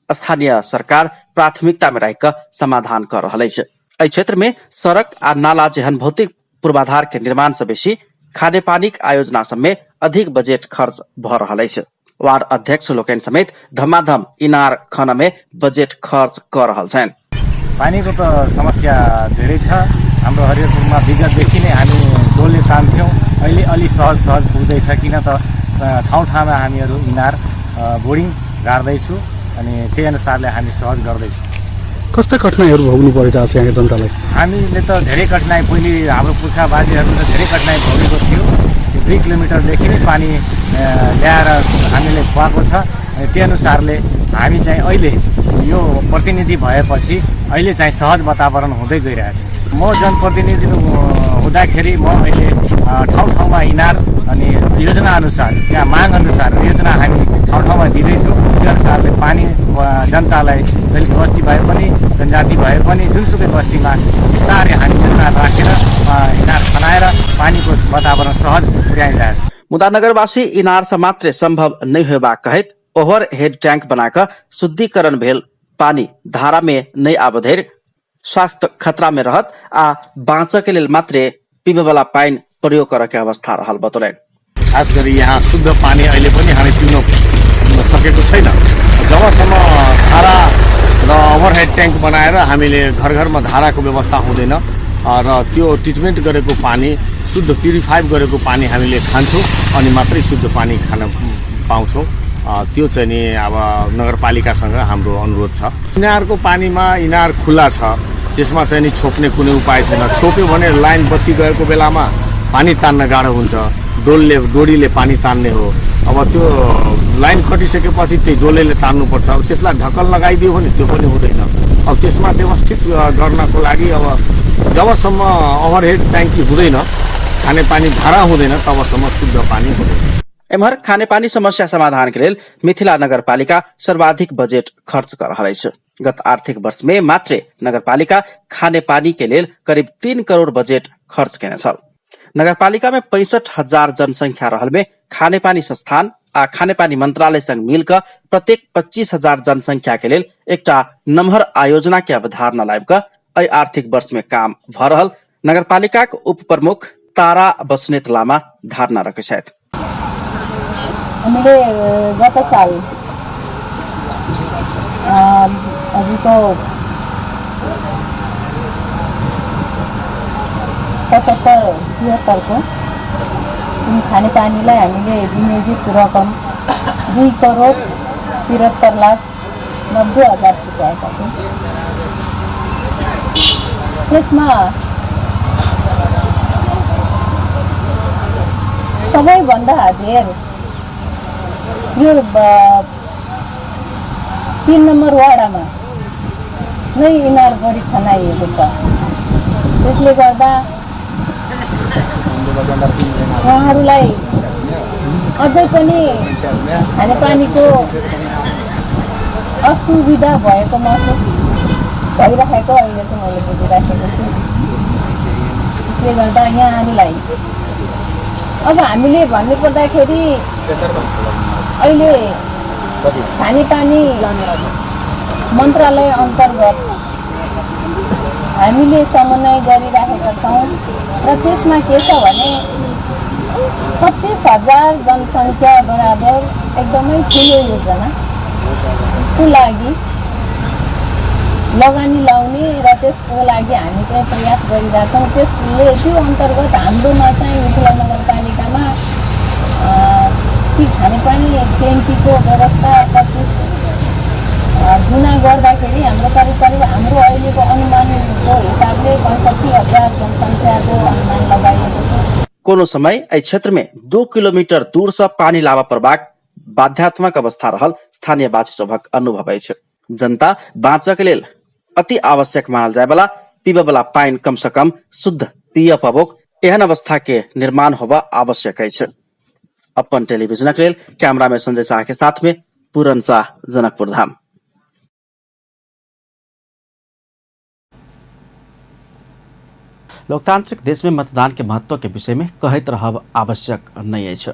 स्थानीय सरकार प्राथमिकता में राखि समाधान कर रहल अछि। एहि क्षेत्र में सड़क आ नाला जेहन भौतिक पूर्वाधार के निर्माण से बेसी खाने पानी के आयोजना सब में अधिक बजट खर्च भ रहल अछि। वार्ड अध्यक्ष लोकन समेत धमाधम इनार खन में बजट खर्च कर रहल छन्। पानी को तो समस्या धेरै छ। हाम्रो हरिहरपुरमा विगतदेखि नै हामी डोलले तान्थ्यौं, अहिले अलि सहज सहज पुग्दैछ किन त ठाउँ ठाउँमा हामीहरू इनार बोर्डिङ गाड्दैछु अनि त्यही अनुसारले हामी सहज गर्दैछौँ। कस्ता कठिनाइहरू भोग्नु परिरहेको छ यहाँ जनतालाई? हामीले त धेरै कठिनाइ, पहिले हाम्रो पुर्खा बाजेहरूले त धेरै कठिनाइ भोगेको थियो। 2 किलोमिटरदेखि नै पानी ल्याएर हामीले खुवाएको छ। त्यही अनुसारले हामी चाहिँ अहिले यो प्रतिनिधि भएपछि अहिले चाहिँ सहज वातावरण हुँदै गइरहेछ। म जनप्रतिनिधि हुँदाखेरि म अहिले ठाउँ ठाउँमा इनार अनि योजना अनुसार त्यहाँ माग अनुसार योजना हामी ठाउँ ठाउँमा दिँदैछौँ। त्यो अनुसारले पानी जनतालाई दलित बस्ती भए पनि जनजाति भए पनि जुनसुकै बस्तीमा बिस्तारै हामी योजना राखेर इनार खनाएर पानीको वातावरण सहज पुर्याइरहेछ। मुदा नगरवासी इनार से मात्र संभव नहीं होबाक कहैत ओभर हेड टैंक बनाकर शुद्धिकरण भेल पानी धारा में नहीं आबधेर स्वास्थ्य खतरा में रहत आ बाँच के लेल मात्रे पीबे वाला पानी प्रयोग करे के अवस्था रहल बतौले। खास गरी यहाँ शुद्ध पानी अहिले पनि हामी पिउन सकेको छैन। जबसम्म धारा र ओभरहेड ट्याङ्क बनाएर हामीले घर घरमा धाराको व्यवस्था हुँदैन र त्यो ट्रिटमेन्ट गरेको पानी शुद्ध प्युरिफाई गरेको पानी हामीले खान्छौँ अनि मात्रै शुद्ध पानी खान पाउँछौँ। त्यो चाहिँ नि अब नगरपालिकासँग हाम्रो अनुरोध छ। इनारको पानीमा इनार खुल्ला छ, त्यसमा चाहिँ नि छोप्ने कुनै उपाय छैन। छोप्यो भने लाइन बत्ती गएको बेलामा पानी तान्न गाह्रो हुन्छ, डोरीले पानी तान्ने हो। अब त्यो लाइन कटिसकेपछि त्यही डोलेले तान्नुपर्छ। अब त्यसलाई ढक्कन लगाइदियो भने त्यो पनि हुँदैन। अब त्यसमा व्यवस्थित गर्नको लागि अब जबसम्म ओभरहेड ट्याङ्की हुँदैन, खानेपानी धारा हुँदैन, तबसम्म शुद्ध पानी हुँदैन। एम्हर खानेपानी समस्या समाधान के लेल मिथिला नगरपालिका सर्वाधिक बजेट खर्च कर रहा है। गत आर्थिक वर्ष में मात्र नगरपालिका खानेपानी के लेल करीब 3 करोड़ बजेट खर्च केने छल। नगरपालिका में 65,000 जनसंख्या रहल में खानेपानी संस्थान आ खानेपानी मंत्रालय संग मिलकर प्रत्येक 25,000 जनसंख्या के लेल एकटा नम्हर आयोजना के अवधारणा लाइब अय आर्थिक वर्ष में काम भ रहल नगरपालिका के उप प्रमुख तारा बस्नेत लामा धारणा रखे छथि। हामीले गत साल अभी तो 75-76 को खानेपानीलाई हामीले विनियोजित रकम 2 करोड 73 लाख 90 हजार छुट्याएका थियौँ। त्यसमा सबैभन्दा धेर यो 3 नम्बर वार्डमा नै इनार गरी खनाइएको छ। त्यसले गर्दा उहाँहरूलाई अझै पनि खानेपानीको असुविधा भएको महसुस भइरहेको अहिले चाहिँ मैले बुझिराखेको छु। त्यसले गर्दा यहाँहरूलाई अब हामीले भन्नुपर्दाखेरि अहिले खानेपानी मन्त्रालय अन्तर्गत हामीले समन्वय गरिराखेका छौँ र त्यसमा के छ भने 25,000 जनसङ्ख्या बराबर एकदमै ठुलो योजनाको लागि लगानी लाउने र त्यसको लागि हामी चाहिँ प्रयास गरिरहेछौँ। त्यसले त्यो अन्तर्गत हाम्रोमा चाहिँ मिथिला नगरपालिकामा ती खानेपानी ट्याङ्कीको व्यवस्था 25 गुणा गर्दाखेरि हाम्रो करिब हाम्रो अहिलेको अनुमानको हिसाबले 65,000 जनसङ्ख्याको अनुमान लगाइएको छ। कोनो समय एहि क्षेत्र में 2 किलोमीटर दूर से पानी लावा प्रवाह बाध्यात्मक अवस्था रहल स्थानीयवासी सभक अनुभव अछि। जनता बाँचक लेल अति आवश्यक मानल जाय वाला पीबे वाला पानी कम से कम शुद्ध पिय पबोक एहन अवस्था के निर्माण होबा आवश्यक अछि। अपन टेलीविजन के लेल कैमरा में संजय शाह के साथ में पूरन शाह, जनकपुर धाम। लोकतांत्रिक देश में मतदान के महत्व के विषय में कहैत रहब आवश्यक नहीं अछि।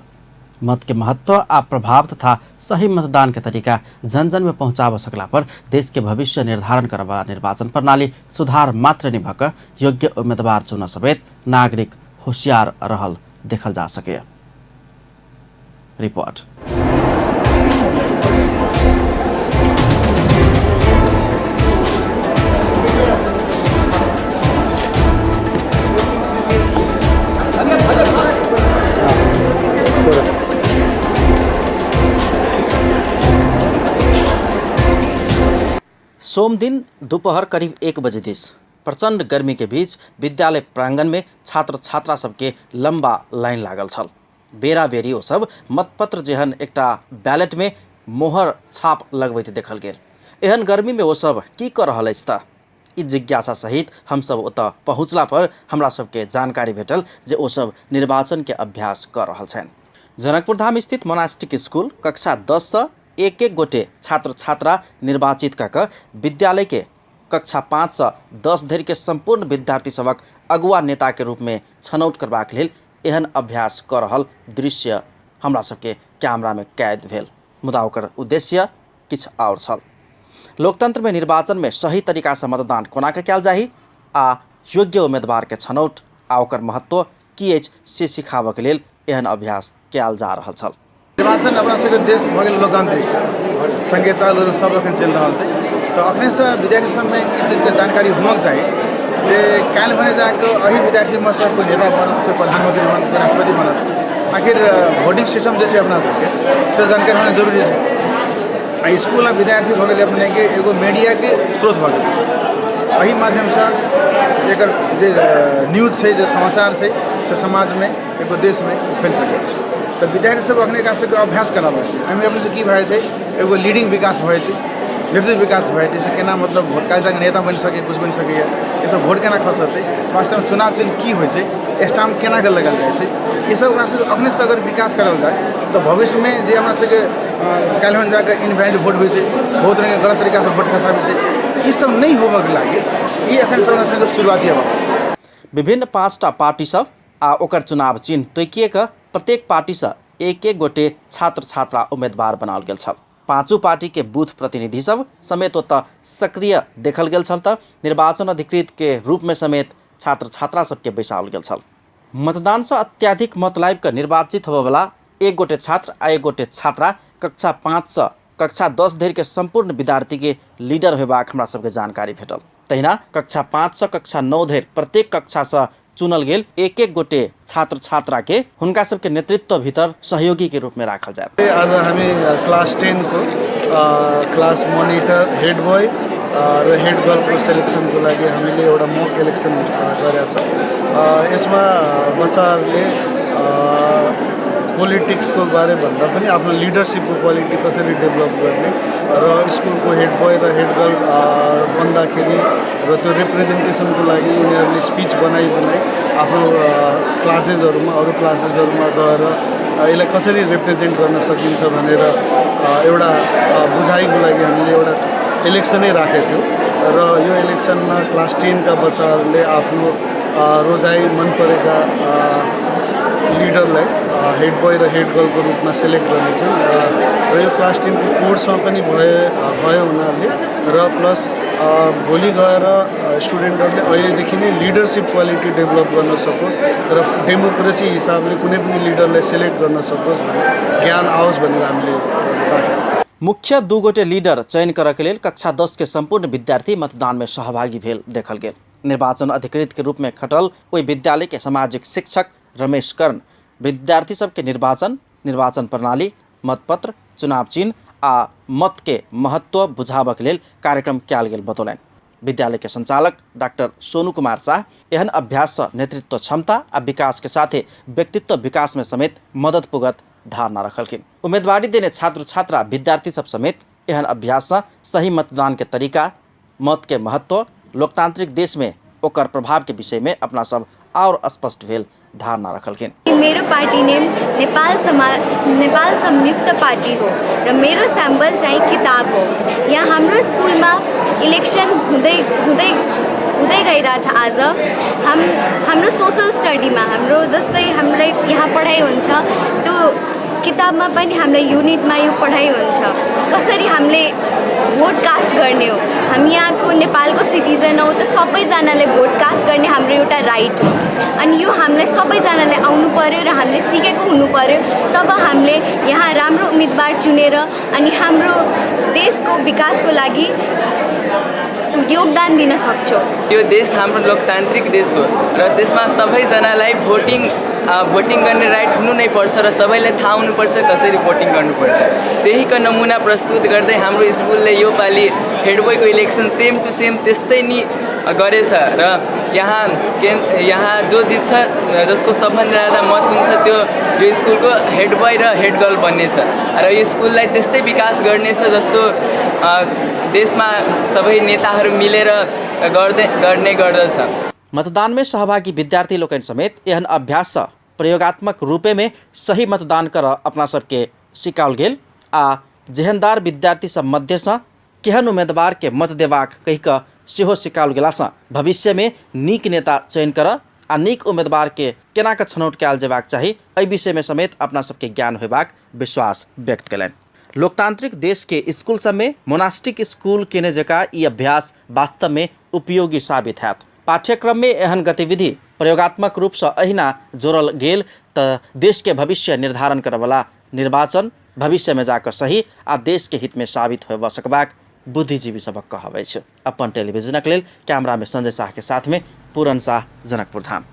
मत के महत्व आ प्रभाव तथा सही मतदान के तरीका जन जन में पहुंचाब सकला पर देश के भविष्य निर्धारण करे वाला निर्वाचन प्रणाली सुधार मात्र नहीं भक योग्य उम्मीदवार चुन समेत नागरिक होशियार रहल देखल जा सके। रिपोर्ट। सोम दिन दोपहर करीब 1 बजे दिस प्रचंड गर्मी के बीच विद्यालय प्रांगण में छात्र छात्रा सबके लंबा लाइन लागल छल। बेरा बेरी ओ सब मतपत्र जेहन एकटा बैलेट में मोहर छाप लगबैत देखल गेल। एहन गर्मी में ओ सब की कर रहल अछि त ई जिज्ञासा सहित हम सब ओतऽ पहुँचला पर हमरा सबके जानकारी भेटल जे ओ सब निर्वाचन के अभ्यास कर रहल छन्। जनकपुर धाम स्थित मोनास्टिक स्कूल कक्षा 10 से एक गोटे छात्र छात्रा निर्वाचित कऽ कऽ विद्यालय के कक्षा 5 से 10 धरि के संपूर्ण विद्यार्थी सबक अगुआ नेता के रूप में छनौट करबाक लेल एहन अभ्यास कर रहल दृश्य हमरा सबके कैमरा में कैद भेल। मुदा ओकर उद्देश्य किछु और छल। लोकतंत्र में निर्वाचन में सही तरीका से मतदान कोना के कयल जाही आ योग्य उम्मीदवार के छनौट आ ओकर महत्व की अछि से सिखाबक लेल एहन अभ्यास कयल जा रहल छल। निर्वाचन अपना सबके देश भऽ गेल लोकतांत्रिक संकेतक सब अखन चलि रहल छै, तो अखने से विद्यार्थी सबमे ई चीज के जानकारी होना चाही जे काल्हि भने जाके अही विद्यार्थी में से कोई नेता बनत, कोई प्रधानमंत्री बनत, कोई राष्ट्रपति बनत। आखिर वोटिंग सिस्टम जे छै अपना सबके से जानकारी होना जरूरी छै। आ स्कूल आ विद्यार्थी भऽ गेल अपने के एगो मीडिया के स्रोत भऽ गेल। एही माध्यम से एकर जे न्यूज छै, जे समाचार छै से समाज में एगो देश में फैल सकै छै। तो विद्यार्थी सब अखने एकरा सबके अभ्यास कराबै छै। एहिमे अपने से की भए छै, एगो लीडिंग विकास भए जेतै, नेतृत्व विकास भए जेतै, से केना मतलब काल्हि तक नेता बनि सकै, कुछ बनि सकैए, ये सब वोट केना खस सकतै, वास्तवमे चुनाव चिन्ह की होइ छै, स्टाम्प केना के लगायल जाइ छै, ये सब ओकरा सबके अखने से अगर विकास करल जाए तो भविष्य में जे हमरा सबके काल्हि भने जाके इनवैलिड वोट होइ छै, बहुत रंग के गलत तरीका से वोट खसाबै छै, ई सब नहीं होबऽ के लागे। ई अखन सब हमरा सबके शुरुआती अवस्था। विभिन्न 5टा पार्टी सब आ ओकर चुनाव चिन्ह तोकिए कऽ प्रत्येक पार्टी से एक गोटे छात्र छात्रा उम्मीदवार बनाओल गेल छल। 5 पार्टी के बूथ प्रतिनिधि सब समेत ओतऽ सक्रिय देखल गेल छल। तऽ निर्वाचन अधिकृत के रूप में समेत छात्र छात्रा सबके बैसाओल गेल छल। मतदान से अत्याधिक मत लाइब कऽ निर्वाचित होबय वाला एक गोटे छात्र आ एक गोटे छात्रा कक्षा 5 से कक्षा 10 धरि के संपूर्ण विद्यार्थी के लीडर होबाक हमरा सबके जानकारी भेटल। तहिना कक्षा 5 से कक्षा 9 धरि प्रत्येक कक्षा से चुनल गेल एक गोटे छात्र छात्रा के हुनका सबके नेतृत्व भीतर सहयोगी के रूप में राखल जाए। आज हामी क्लास 10 को क्लास मोनिटर, हेड बॉय र हेड गर्ल को सिलेक्शन को लागि हामीले एउटा मक इलेक्सन गरेका छौँ। यसमा बच्चाहरूले पोलिटिक्स को बारे भन्दा पनि आफ्नो लिडरशिप को क्वालिटी कसरी डेभलप गर्ने र स्कूल को हेड बॉय र हेड गर्ल बन्दाखेरि र त्यो रिप्रेजेन्टेसन को लागि उनीहरूले स्पीच बनाई आफ्नो क्लासेसहरुमा, अरू क्लासेसहरुमा गएर यसलाई कसरी रिप्रेजेन्ट गर्न सकिन्छ भनेर एउटा बुझाइको लागि हामीले एउटा इलेक्सनै राखेको थियौँ। र यो इलेक्सनमा क्लास 10 का बच्चाहरूले आफ्नो रोजाइ मन परेका लीडरलाई हेड बॉय र हेड गर्ल को रूपमा सिलेक्ट गर्नेछन्। र यो क्लास 10 को कोर्समा पनि भयो उनीहरूले, र प्लस भोलि गएर स्टुडेन्टहरूले अहिलेदेखि नै लिडरशिप क्वालिटी डेभलप गर्न सकोस् र डेमोक्रेसी हिसाबले कुनै पनि लिडरलाई सिलेक्ट गर्न सकोस् भन्ने ज्ञान आओस् भनेर हामीले राखेका। मुख्य 2 गोटे लीडर चयन करऽ के लेल कक्षा 10 के संपूर्ण विद्यार्थी मतदान में सहभागी भेल देखल गेल। निर्वाचन अधिकृत के रूप में खटल ओहि विद्यालय के सामाजिक शिक्षक रमेश कर्ण विद्यार्थी सबके निर्वाचन प्रणाली, मतपत्र, चुनाव चिन्ह आ मत के महत्व बुझाबक लेल कार्यक्रम कयल गेल बतौलनि। विद्यालय के संचालक डॉक्टर सोनू कुमार शाह एहन अभ्यास से नेतृत्व क्षमता आ विकास के साथे व्यक्तित्व विकास में समेत मदद पुगत धारणा रखलखिन। उम्मीदवारी देने छात्र छात्रा विद्यार्थी सब समेत एहन अभ्यास से सही मतदान के तरीका, मत के महत्व, लोकतांत्रिक देश में ओकर प्रभाव के विषय में अपना सब और स्पष्ट भेल धारणा रखलखिन। मेरो पार्टी नेम नेपाल संयुक्त पार्टी हो र मेरो सैम्बल चाहिँ किताब हो। यहाँ हाम्रो स्कुलमा इलेक्सन हुँदै गइरहेछ। आज हाम्रो सोशल स्टडीमा हाम्रो जस्तै हाम्रो यहाँ पढाइ हुन्छ, त्यो किताबमा पनि हामीलाई युनिटमा यो पढाइ हुन्छ कसरी हामीले भोट कास्ट गर्ने हो। हामी यहाँको नेपालको सिटिजन हौ, त सबैजनाले भोट कास्ट गर्ने हाम्रो एउटा राइट हो। अनि यो हामीलाई सबैजनाले आउनु पर्यो र हामीले सिकेको हुनु पर्यो, तब हामीले यहाँ राम्रो उम्मेदवार चुनेर अनि हाम्रो देशको विकासको लागि योगदान दिन सक्छौँ। यो देश हाम्रो लोकतान्त्रिक देश हो र त्यसमा सबैजनालाई भोटिङ गर्ने राइट हुनु नै पर्छ र सबैलाई थाहा हुनुपर्छ कसरी भोटिङ गर्नुपर्छ। त्यहीको नमुना प्रस्तुत गर्दै हाम्रो स्कुलले यो पालि हेड बॉयको इलेक्सन सेम टु सेम त्यस्तै नि गरेछ र यहाँ जो जित्छ, जसको सबभन्दा ज्यादा मत हुन्छ त्यो यो स्कुलको हेड बॉय र हेड गर्ल बन्नेछ र यो स्कुललाई त्यस्तै विकास गर्नेछ जस्तो देशमा सबै नेताहरू मिलेर गर्ने गर्दछ। मतदान में सहभागी विद्यार्थी लोकन समेत एहन अभ्यास प्रयोगात्मक रूपे में सही मतदान कर अपना सबके सिकाओल गेल आ जेहनदार विद्यार्थी सब मध्य से केहन उम्मीदवार के मत देबाक कहि कऽ सेहो सिकाओल गेला से भविष्य में नीक नेता चयन कर आ नीक उम्मीदवार के केना कऽ छनौट कयल जेबाक चाही एहि विषय में समेत अपना सबके ज्ञान होबाक विश्वास व्यक्त कयलनि। लोकतांत्रिक देश के स्कूल सब में मोनास्टिक स्कूल केने जकाँ ई अभ्यास वास्तव में उपयोगी साबित हैत। पाठ्यक्रम में एहन गतिविधि प्रयोगात्मक रूप से अहिना जोड़ल गेल तऽ देश के भविष्य निर्धारण करैवाला निर्वाचन भविष्य में जाकर सही आ देश के हित में साबित होबऽ सकबाक बुद्धिजीवी सबक कहबै छै। अपन टेलीविजनक लेल कैमरा में संजय शाह के साथ में Puran Shah, Janakpur Dham.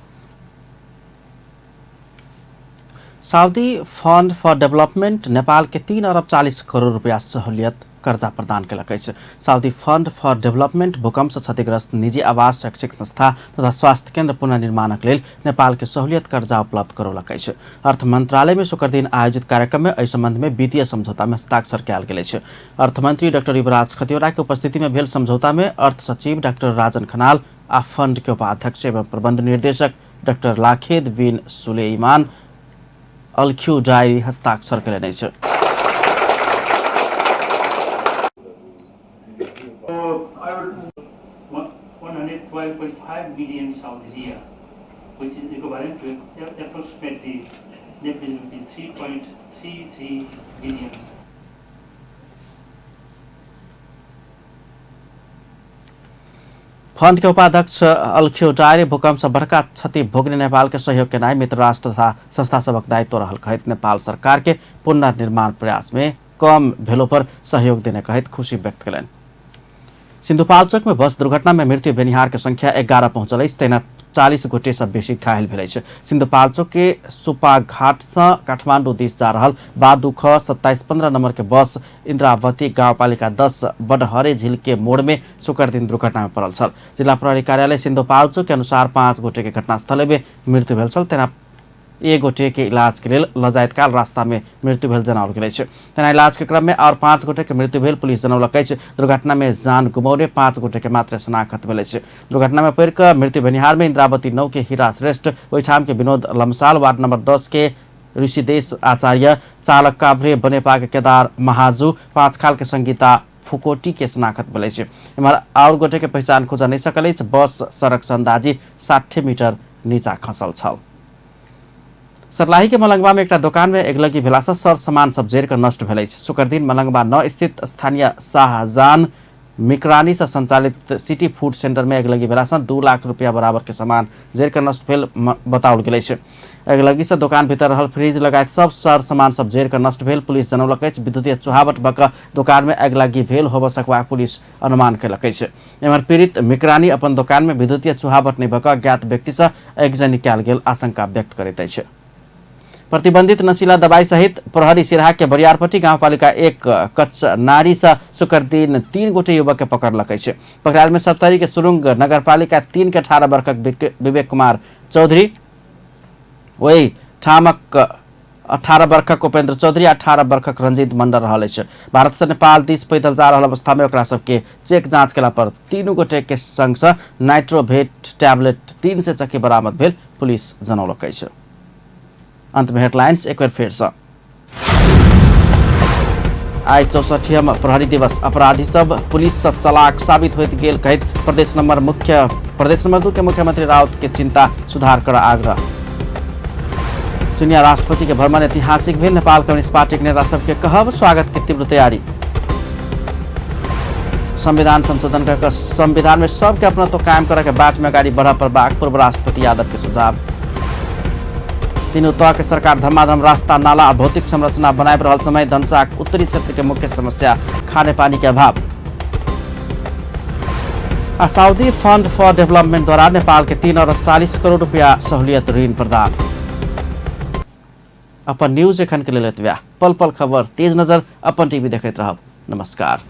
Saudi fund for development Nepal के 3 अरब 40 करोड़ रुपया सहूलियत कर्जा प्रदान कयलक अछि। सऊदी फंड फॉर डेवलपमेंट भूकंप से क्षतिग्रस्त निजी आवास, शैक्षिक संस्था तथा स्वास्थ्य केन्द्र पुनर्निर्माणक लेल नेपाल के सहूलियत कर्जा उपलब्ध करौलक अछि। अर्थ मंत्रालय में शुक्र दिन आयोजित कार्यक्रम में एहि संबंध में वित्तीय समझौता में हस्ताक्षर कयल गेल अछि। अर्थमंत्री डॉक्टर युवराज खतिवड़ा के उपस्थिति में भेल समझौता में अर्थ सचिव डॉक्टर राजन खनाल आ फंड के उपाध्यक्ष एवं प्रबंध निर्देशक डॉक्टर लाखेद बिन सुलेमान अलख्यू डायरी हस्ताक्षर कयलनि अछि। $112.5 million Saudi riyal, which is equivalent to approximately 3.33 billion. Fund के उपाध्यक्ष अलख्यू डायरी भूकंप से बड़का क्षति भोगने नेपाल के सहयोग के नाय मित्र राष्ट्र तथा संस्था सबक दायित्व रहल कहैत नेपाल सरकार के पुनर्निर्माण प्रयास में कम भेलो पर सहयोग देने कहैत खुशी व्यक्त कयलनि। सिन्धुपाल्चोक में बस दुर्घटना में मृत्यु भेनिहार के संख्या 11 पहुंचल अछि, तेना 40 गोटे से बेसी घायल भेल अछि। सिन्धुपाल्चोक के सुपाघाट से काठमांडू दिस जा रहल बादुख 2715 नंबर के बस इंद्रावती गाउँपालिका 10 बडहरे झील के मोड़ में शुक्र दिन दुर्घटना में पड़ल छल। जिला प्रहरी कार्यालय सिन्धुपाल्चोक के अनुसार 5 गोटे के घटनास्थल में मृत्यु भेल छल, तेना 1 गोटे के इलाज के लिए लजायत काल रास्ता में मृत्यु भेल जनाओल गेल अछि। तेना इलाज के क्रम में और 5 गोटे के मृत्यु भेल पुलिस जनौलक अछि। दुर्घटना में जान गुमौने 5 गोटे के मात्र शनाख्त भेल अछि। दुर्घटना में पड़ि कऽ मृत्यु भेनिहार में इंद्रावती 9 के हीरा श्रेष्ठ, ओहिठाम के विनोद लमसाल, वार्ड नंबर 10 के ऋषिदेश आचार्य, चालक काभ्रे बनेपा के केदार महाजू, 5 खाल के संगीता फुकोटी के शनाख्त भेल अछि। एम्हर और गोटे के पहचान खोज नहीं सकल अछि। बस सड़क से अंदाजी 60 मीटर नीचा खसल छल। सर्लाही के मलंगवा में एक दुकान में अगिलगी भेला से सर सामान सब जरि कऽ नष्ट भेल अछि। शुक्र दिन मलंगवा 9 स्थित स्थानीय शाहजान मिकरानी से संचालित सिटी फूड सेंटर में अगिलगी भेला से 2 लाख रुपया बराबर के सामान जरि कऽ नष्ट भेल बताओल गेल अछि। अगिलगी से दुकान भीतर रहल फ्रिज लगायत सब सर सामान सब जरि कऽ नष्ट भेल पुलिस जनौलक अछि। विद्युतीय चुहावट भऽ कऽ दुकान में अगिलगी भेल होबऽ सकबाक पुलिस अनुमान कयलक अछि। एम्हर पीड़ित मिकरानी अपन दुकान में विद्युतीय चुहावट नहि भऽ कऽ ज्ञात व्यक्ति से आगिजनी कयल गेल आशंका व्यक्त करैत अछि। प्रतिबंधित नशीला दवाई सहित प्रहरी सिराहा के बरियारपट्टी गाउँपालिका 1 कच्च नारी से शुक्र दिन 3 गोटे युवक के पकड़लक अछि। पकड़ायल में सप्तरी के सुरुंग नगरपालिका 3 के 18 वर्षक विवेक कुमार चौधरी, वही ठामक 18 वर्षक उपेंद्र चौधरी, 18 वर्षक रंजीत मंडल रहल अछि। भारत से नेपाल दिस पैदल जा रहल अवस्था में ओकरा सबके चेक जांच केला पर 3 गोटे के संग से नाइट्रोभेट टैबलेट 3 से चक्की बरामद भेल पुलिस जनौलक अछि। अंत में हेडलाइंस एक बार फिर से। आई 64वां प्रहरी दिवस, अपराधी सब पुलिस से चलाक साबित होइत गेल कहैत प्रदेश नंबर 2 के मुख्यमंत्री राउत के चिंता सुधार कर आग्रह। चुनिया राष्ट्रपति के भ्रमण ऐतिहासिक भेल, नेपाल कम्युनिस्ट पार्टी के नेता सबके कहब स्वागत के तीव्र तैयारी। संविधान संशोधन कर संविधान में सबके अपनत्व कायम करे के बाट में अगाडि बढ़ पर पूर्व राष्ट्रपति यादव के सुझाव। तीनों तह के सरकार धमाधम रास्ता, नाला और भौतिक संरचना बनाए रहल समय धनुषाक उत्तरी क्षेत्र के मुख्य समस्या खाने पानी के अभाव। सऊदी फंड फॉर डेवलपमेंट द्वारा नेपाल के 3 अरब 40 करोड़ रुपया सहूलियत ऋण प्रदान। अपन न्यूज एखन के लेल एतबे। पल पल खबर, तेज नजर, अपन टीवी देखैत रहब। नमस्कार।